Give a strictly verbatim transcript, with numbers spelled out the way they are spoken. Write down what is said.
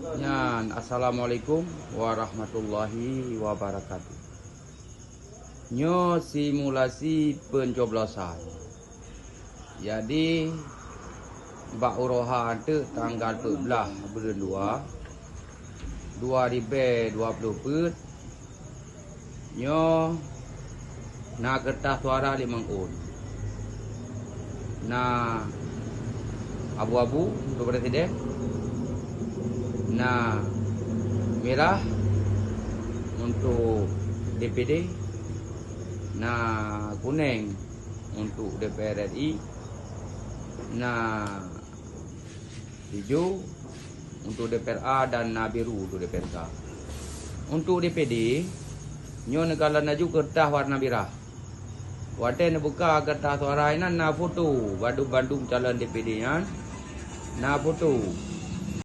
Nyan, assalamualaikum warahmatullahi wabarakatuh. Nyoe simulasi pencoblosan. Jadi, bak uroe ha teuk tanggal peuet blah buleuen dua, dua ribèe dua ploh peuet, nyoe na keureutah suara limong ôn. Na abu-abu untuk presiden, na mirah untuk D P D, na kuneng untuk D P R R I, na ijo untuk D P R A dan na biru untuk D P R K. Untuk D P D, nyoe neukalon laju keureutah warna mirah. Watèe neubuka keureutah suara inan na foto bandum-bandum calon D P D nyan, na foto.